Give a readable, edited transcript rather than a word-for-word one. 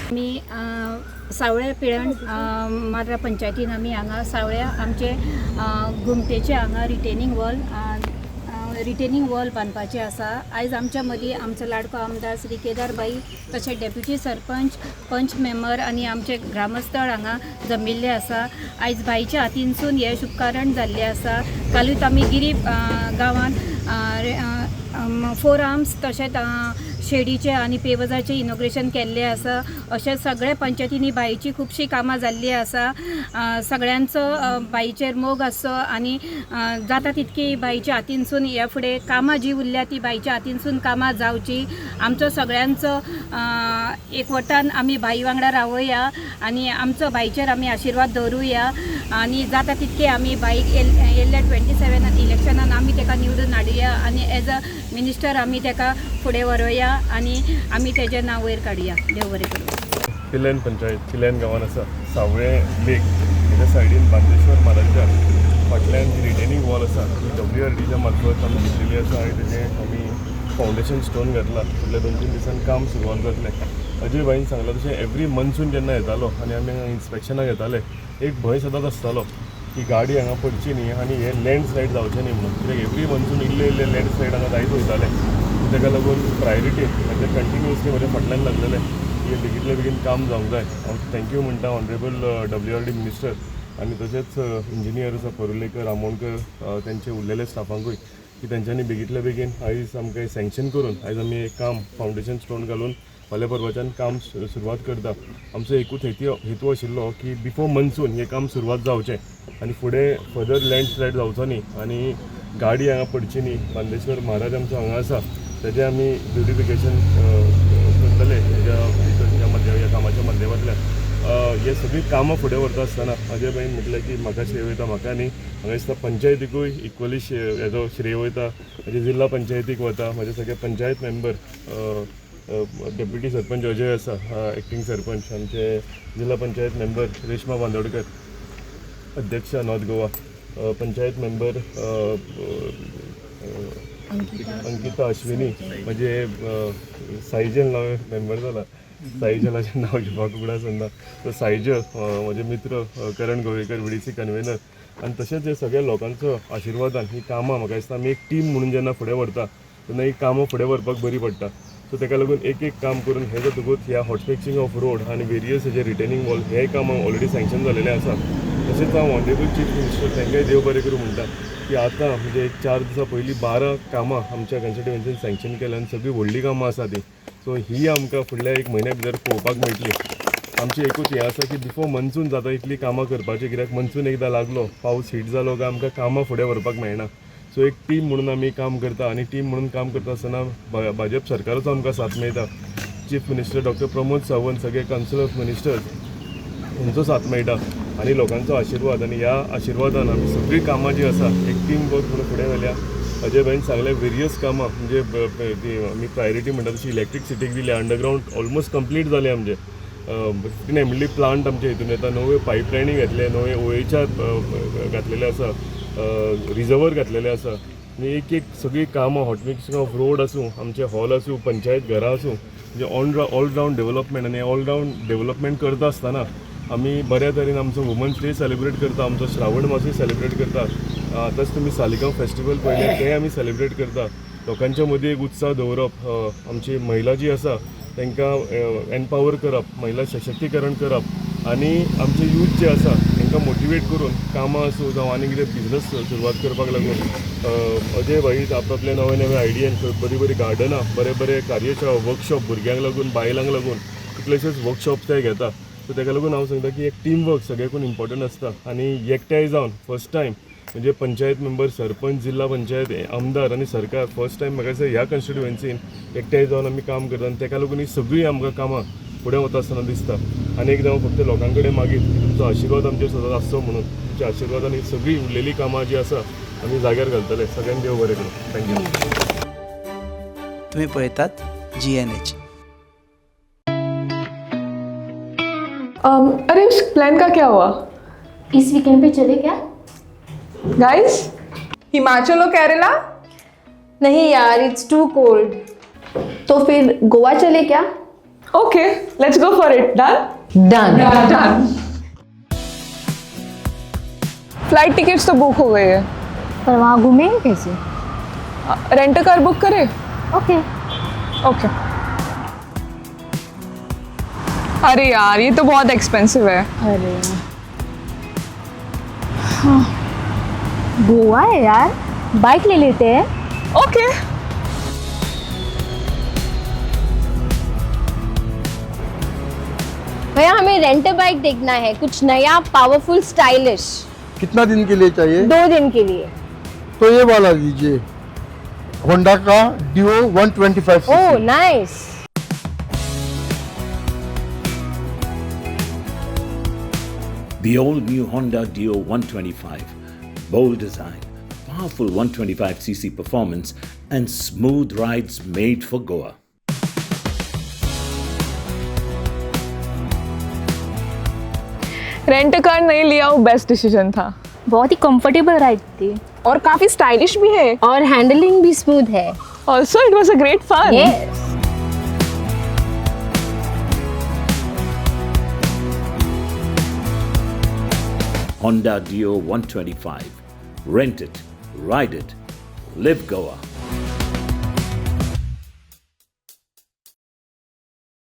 आमी सावळ्या पिळण मार्रा पंचायतीन आमी हांगा सावळ्या आमचे घुमटेचे हांगा रिटेनिंग वॉल बांदपाचें आसा. आयज आमच्या मदीं आमचो लाडको आमदार श्री केदार भाई, तशें डेप्युटी सरपंच, पंच मेंबर आनी आमचे ग्रामस्थळ हांगा जमिल्ले आसा. आयज भाईच्या हातीनसून हें शुभकारण जाल्लें आसा. कालूच आमी गिरी गांवांत फोर आर्म्स तशेंच शेडीचें आनी पेवजाचें इनॉग्रेशन केल्लें आसा. अशें सगळ्या पंचायतींनी भाईची खुबशीं कामां जाल्लीं आसा. सगळ्यांचो भाईचेर मोग आसचो आनी जाता तितकी भाईच्या हातीनसून ह्या फुडें कामां जीं उरल्या ती भाईच्या हातीनसून कामां जावची. आमचो सगळ्यांचो एकवटान आमी भाई वांगडा रावया आनी आमचो भाईचेर आमी आशिर्वाद दवरुया आनी जाता तितके आमी भाईक येयल्ल्या 27 इलेक्शनान आमी ताका निवडून हाडुया आनी एज अ मिनिस्टर आमी ताका फुडें व्हरोया आनी आमी तेजें नांव वयर काडुया. देव बरें करूं. पिलेन पंचायत, पिलेन गांवान आसा सावळे लेक हेच्या सायडीन बांदेश्वर म्हाराजा फाटल्यान जी रिटेनिंग वॉल आसा ती डब्ल्यू आर डीच्या मार्फत आमी घेतलेली आसा आनी तेजें आमी फावंडेशन स्टोन घातला. फुडल्या 2-3 दिसान काम सुरवात जातलें. अजय भाईन सांगलां तशें एवरी मन्सून जेन्ना येतालो आनी आमी हांगा इन्स्पेक्शनाक येताले, एक भंय सदांच आसतालो की गाडी हांगा पडची न्ही आनी हे लँडस्लायड जावचें न्ही म्हणून. कित्याक एवरी मन्सून इल्ले इल्ले लँडस्लायड हांगा जायत वयताले. ताका लागून प्रायोरिटी म्हणजे कंटिन्युअसली म्हज्या फाटल्यान लागलेले की हे बेगींतल्या बेगीन काम जावंक जाय. हांव thank you म्हणटा honourable W R D minister आनी तशेंच इंजिनियर आसा परुलेकर, आमोणकर, तेंचे उरलेले स्टाफांकूय की तेंच्यांनी बेगींतल्या बेगीन आयज आमकां सँक्शन करून आयज आमी एक काम फावंडेशन स्टोन घालून फाल्यां परवाच्यान काम सुरवात करता. आमचो एकूच हेतू आशिल्लो की बिफोर मन्सून हें काम सुरवात जावचें आनी फुडें फर्दर लँडस्लायड जावचो न्ही आनी गाडी हांगा पडची न्ही. बांदेश्वर महाराज आमचो हांगा आसा, तेजें आमी ब्युटिफिकेशन करतले हेज्या ह्या माध्यम ह्या कामाच्या माध्यमांतल्यान. हे सगळीं कामां फुडें व्हरता आसतना अजय भाईन म्हटलें की म्हाका श्रेय वयता, म्हाका न्ही, म्हाका दिसता पंचायतीकूय इक्वली हेजो श्रेय वयता. म्हणजे जिल्हा पंचायतीक वता, म्हजे सगळे पंचायत मेंबर, डेप्युटी सरपंच अजय आसा, एक्टींग सरपंच, आमचे जिल्हा पंचायत मेंबर रेश्मा बांदोडकर, अध्यक्ष नॉर्थ गोवा, पंचायत मेंबर अंकिता, अश्विनी, म्हणजे साईजल नाव मेंबर जाला, साईजलाचें नांव घेवपाक उगडास जाता. सो साईजल, म्हजे मित्र करण गोवेकर, व्हीडीसी कन्वेनर आनी तशेंच हे सगळ्या लोकांचो आशिर्वादान ही कामां म्हाका दिसता आमी एक टीम म्हणून जेन्ना फुडें व्हरता तेन्ना ही कामां फुडें व्हरपाक बरी पडटा. सो ताका लागून एक एक काम करून हें जातकूच ह्या हॉटमिक्सिंग ऑफ रोड आनी वेरियस हेजे रिटेनिंग वॉल हे काम ऑलरेडी सँक्शन जालेलें आसा. तशेंच हांव ऑनरेबल चीफ मिनिस्टर तांकांय देव बरें करूं म्हणटा की आतां म्हणजे एक 4 दिसां पयलीं 12 कामां आमच्या कॉन्स्टिट्युएन्सीन सँक्शन केल्या आनी सगळीं व्हडलीं कामां आसा ती. सो ही आमकां फुडल्या एक म्हयन्या भितर पळोवपाक मेळटली. आमचें एकूच हें आसा की बिफोर मन्सून जाता इतली कामां करपाची, कित्याक मन्सून एकदां लागलो, पावस हीट जालो काय आमकां कामां फुडें व्हरपाक मेळना. सो एक टीम म्हणून आमी काम करता आनी टीम म्हणून काम करता आसतना भाजप सरकाराचो आमकां साथ मेळटा. Chief minister doctor Pramod Sawant, सगळे कावन्सील ऑफ मिनिस्टर्स हेंचो साथ मेळटा आनी लोकांचो आशिर्वाद आनी ह्या आशिर्वादान आमी सगळीं कामां जीं आसा एक टीम वर्क म्हणून फुडें व्हेल्या. अजय भाईन सांगलें, वेरियस कामां म्हणजे ती आमी प्रायोरिटी म्हणटा तशी इलेक्ट्रिसिटीक दिल्या. अंडरग्रावंड ऑलमोस्ट कंप्लीट जालें आमचें. 15 एमएलडी प्लांट आमचे हितून येता, नव्यो पायपलायनी घातले, नवे ओएचआर घातलेले आसा, रिजर्वर घातलेले आसा आनी एक एक सगळीं कामां, हॉटमिक्सिंग ऑफ रोड आसूं, आमचे हॉल आसूं, पंचायत घरां आसूं, म्हणजे ऑल ऑलरावंड डेव्हलपमेंट. आनी ऑलरावंड डेव्हलपमेंट करता आसतना आमी बऱ्या तरेन आमचो वुमन्स डे सेलिब्रेट करता, आमचो श्रावण मासूय सेलिब्रेट करता. आतांच तुमी सालिगांव फेस्टिवल पळयलें, तें आमी सेलिब्रेट करता. लोकांच्या मदीं एक उत्साह दवरप, आमची महिला जी आसा तांकां एम्पावर करप, महिला सशक्तीकरण करप आनी आमचे यूथ जे आसा तांकां मोटिवेट करून कामां आसूं जावं आनी कितें बिजनस सुरवात करपाक लागून अजय भाई आपआपले नवे नवे आयडियान बरीं बरीं गार्डनां, बरे बरे कार्यशाळा, वर्कशॉप भुरग्यांक लागून, बायलांक लागून कितलेशेच वर्कशॉप ते घेता. सो ताका लागून हांव सांगता की एक टीम वर्क सगळ्याकून इम्पॉर्टंट आसता आनी एकठांय जावन फर्स्ट टायम म्हणजे पंचायत मेंबर, सरपंच, जिल्हा पंचायत, आमदार आनी सरकार फर्स्ट टायम म्हाका दिसता ह्या कॉन्स्टिट्युएन्सीन एकठांय जावन आमी काम करता आनी ताका लागून ही सगळीं आमकां कामां फुडें वता आसतना दिसता. आनी एकदां हांव फक्त लोकां कडेन मागीत की तुमचो आशिर्वाद आमचेर सदांच आसचो म्हणून. तुमच्या आशिर्वादान ही सगळीं उरलेलीं कामां जीं आसा आमी जाग्यार घालतले. सगळ्यांक देव बरें करूं. Thank you. तुम्ही पळयतात जीएनएच. अरे, उस प्लान का क्या हुआ? इस वीकेंड पे चले क्या? गाइस, हिमाचल और केरला? नहीं यार, it's too cold. तो फिर गोवा चले क्या? Okay, let's go for it. Done. Done. Done. Flight tickets तो बुक हो गई है. पर वहाँ घूमेंगे कैसे? रेंट कार बुक करे? ओके. ओके. अरे यार, ये तो बहुत एक्सपेंसिव है. अरे हाँ, गोवा है यार, बाइक ले लेते हैं. ओके. भैया, हमें रेंट बाइक देखना है, कुछ नया, पावरफुल, स्टाइलिश. कितना दिन के लिए चाहिए? 2 दिन के लिए. तो ये वाला लीजिए, होंडा का डिओ 125. ओह, nice. The all new Honda Dio 125. Bold design, powerful 125cc performance, and smooth rides made for Goa. Rent car नहीं लिया, वो बेस्ट डिसीजन था. बहुत ही कंफर्टेबल राइड थी. और काफी स्टाइलिश भी है. और हैंडलिंग भी स्मूथ है. Also, it was a great fun. Yes. Honda Dio 125. Rent it, ride it, live Goa.